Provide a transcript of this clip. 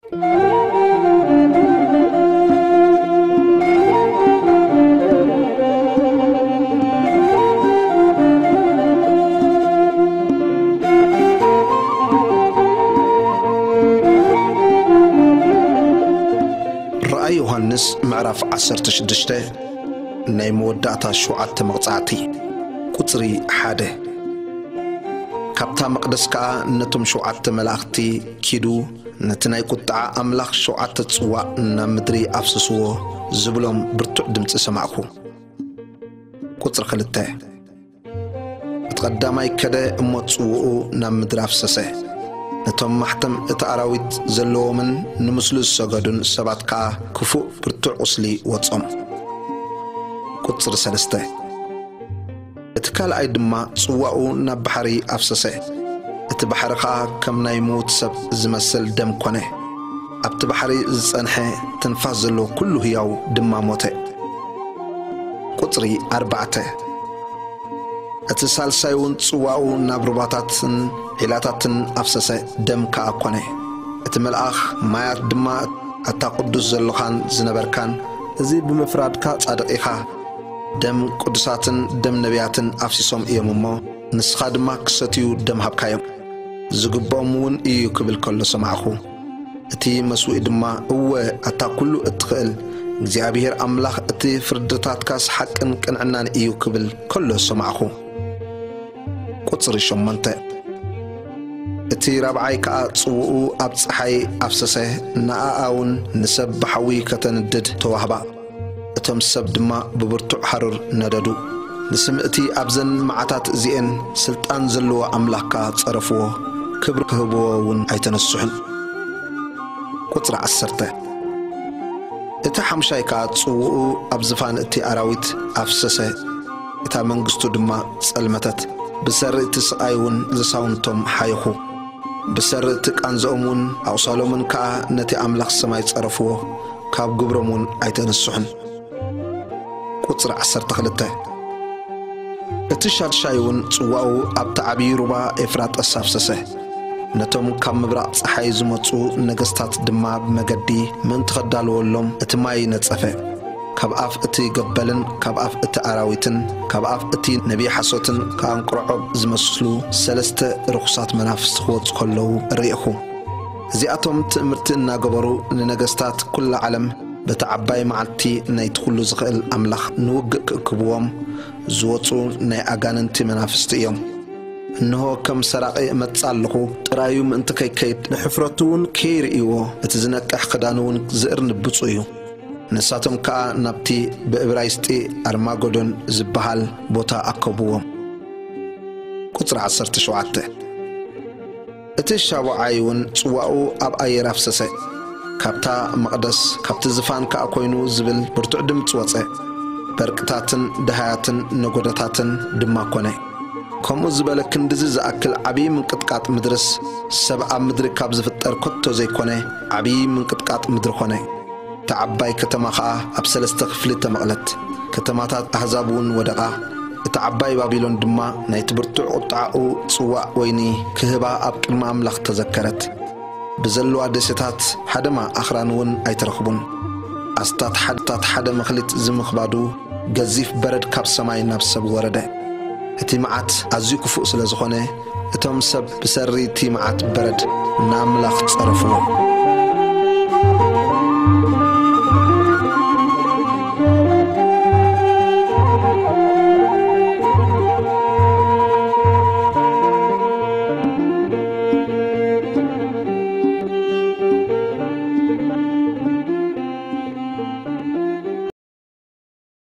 ራእይ ዮሃንስ ምዕራፍ ዓሰርተ ሽዱሽተ፣ ናይ መወዳእታ ሸውዓተ መቕጻዕቲ። ቁጽሪ ሓደ። ካብታ መቕደስ ከኣ ነቶም ሸውዓተ መላእኽቲ፣ "ኪዱ፣ ነቲ ናይ ቁጥዓ ኣምላኽ ሸውዓተ ጽዋእ ናብ ምድሪ ኣፍስስዎ" ዝብሎም ብርቱዕ ድምጺ ሰማዕኩ። ቁጽሪ ክልተ። እቲ ቀዳማይ ከደ እሞ ጽውኡ ናብ ምድሪ ኣፍሰሰ። ነቶም ማሕተም እቲ ኣራዊት ዘለዎምን ንምስሉ ዝሰገዱን ሰባት ከኣ ክፉእ ብርቱዕ ቁስሊ ወጾም። ቁጽሪ ሰለስተ። እቲ ካልኣይ ድማ ጽዋኡ ናብ ባሕሪ ኣፍሰሰ። እቲ ባሕሪ ኸኣ ከም ናይ ምዉት ሰብ ዝመስል ደም ኰነ። ኣብቲ ባሕሪ ዝጸንሐ ትንፋስ ዘለዎ ኩሉ ህያው ድማ ሞተ። ቁጽሪ ኣርባዕተ። እቲ ሳልሳይ እውን ጽዋኡ ናብ ሩባታትን ዒላታትን ኣፍሰሰ፣ ደም ከኣ ኰነ። እቲ መልኣኽ ማያት ድማ፣ "ኣታ ቅዱስ ዘለኻን ዝነበርካን፣ እዚ ብምፍራድካ ጻድቕ ኢኻ። ደም ቅዱሳትን ደም ነቢያትን ኣፍሲሶም እዮም እሞ፣ ንስኻ ድማ ክሰትዩ ደም ሃብካዮም። ዝግብኦም እውን እዩ" ክብል ከሎ ሰማዕኹ። እቲ መስውኢ ድማ፣ "እወ፣ ኣታ ኩሉ እትኽእል እግዚኣብሔር ኣምላኽ፣ እቲ ፍርድታትካስ ሓቅን ቅንዕናን እዩ" ክብል ከሎ ሰማዕኹ። ቁጽሪ ሸሞንተ። እቲ ራብዓይ ከኣ ጽውኡ ኣብ ጸሓይ ኣፍሰሰ፣ ንኣኣ እውን ንሰብ ብሓዊ ከተንድድ ተዋህባ። እቶም ሰብ ድማ ብብርቱዕ ሃሩር ነደዱ። ንስም እቲ ኣብዘን መዓታት እዚኤን ስልጣን ዘለዎ ኣምላኽ ከኣ ጸረፍዎ፣ ክብሪ ክህብዎ እውን ኣይተነስሑን። ቁጽሪ ዓሰርተ። እቲ ሓምሻይ ከኣ ጽውኡ ኣብ ዝፋን እቲ ኣራዊት ኣፍሰሰ፣ እታ መንግስቱ ድማ ጸልመተት። ብሰሪ እቲ ስቓይ እውን ልሳውንቶም ሓየኹ። ብሰሪ እቲ ቃንዝኦም እውን ኣቑሳሎምን ከኣ ነቲ ኣምላኽ ሰማይ ጸረፍዎ፣ ካብ ግብሮም እውን ኣይተነስሑን። ቁጽሪ ዓሰርተ ክልተ። እቲ ሻድሻይ እውን ጽዋኡ ኣብቲ ዓብዪ ሩባ ኤፍራጠስ ኣፍሰሰ። ነቶም ካብ ምብራቕ ጸሓይ ዝመጹ ነገስታት ድማ ብመገዲ ምእንቲ ከዳልወሎም እቲ ማይ ነጸፈ። ካብ ኣፍ እቲ ገበልን ካብ ኣፍ እቲ ኣራዊትን ካብ ኣፍ እቲ ነቢይ ሓሶትን ከኣ እንቅርዖብ ዝመስሉ ሰለስተ ርኹሳት መናፍስቲ ክወጹ ከለዉ ርኢኹ። እዚኣቶም ትእምርቲ እናገበሩ ንነገስታት ኩላ ዓለም በቲ ዓባይ መዓልቲ ናይቲ ኩሉ ዝኽእል ኣምላኽ ንውግእ ክእክብዎም ዝወጹ ናይ ኣጋንንቲ መናፍስቲ እዮም። እንሆ፣ ከም ሰራቒ እመጽእ ኣለኹ፣ ጥራዩ ምእንቲ ከይከይድ፣ ንሕፍረቱ እውን ከይርእይዎ፣ እቲ ዝነቅሕ ክዳኑ እውን ዝእርንብጹ እዩ። ንሳቶም ከኣ ናብቲ ብእብራይስጢ ኣርማጎዶን ዝበሃል ቦታ ኣከብዎም። ቁጽሪ ዓሰርተ ሸውዓተ። እቲ ሻቡዓይ እውን ጽዋኡ ኣብ ኣየር ኣፍሰሰ። ካብታ መቕደስ፣ ካብቲ ዝፋን ከኣ ኰይኑ ዝብል ብርቱዕ ድምጺ ወጸ። በርቅታትን ደሃያትን ነጎዳታትን ድማ ኰነ። ከምኡ ዝበለ ክንድዚ ዝኣክል ዓብዪ ምንቅጥቃጥ ምድርስ፣ ሰብ ኣብ ምድሪ ካብ ዝፍጠር ከቶ ዘይኮነ ዓብዪ ምንቅጥቃጥ ምድሪ ኾነ። እታ ዓባይ ከተማ ኸኣ ኣብ ሰለስተ ክፍሊ ተመቕለት። ከተማታት ኣህዛብ እውን ወደቓ። እታ ዓባይ ባቢሎን ድማ ናይቲ ብርቱዕ ቁጥዓኡ ጽዋእ ወይኒ ክህባ ኣብ ቅድሚ ኣምላኽ ተዘከረት። ብዘለዋ ደሴታት ሓደማ ኣኽራን እውን ኣይተረኽቡን። ኣስታት ሓድታት ሓደ መኽሊት ዝምኽባዱ ገዚፍ በረድ ካብ ሰማይ ናብ ሰብ ወረደ። እቲ መዓት ኣዝዩ ክፉእ ስለ ዝኾነ፣ እቶም ሰብ ብሰሪ እቲ መዓት በረድ ንኣምላኽ ጸረፍዎ።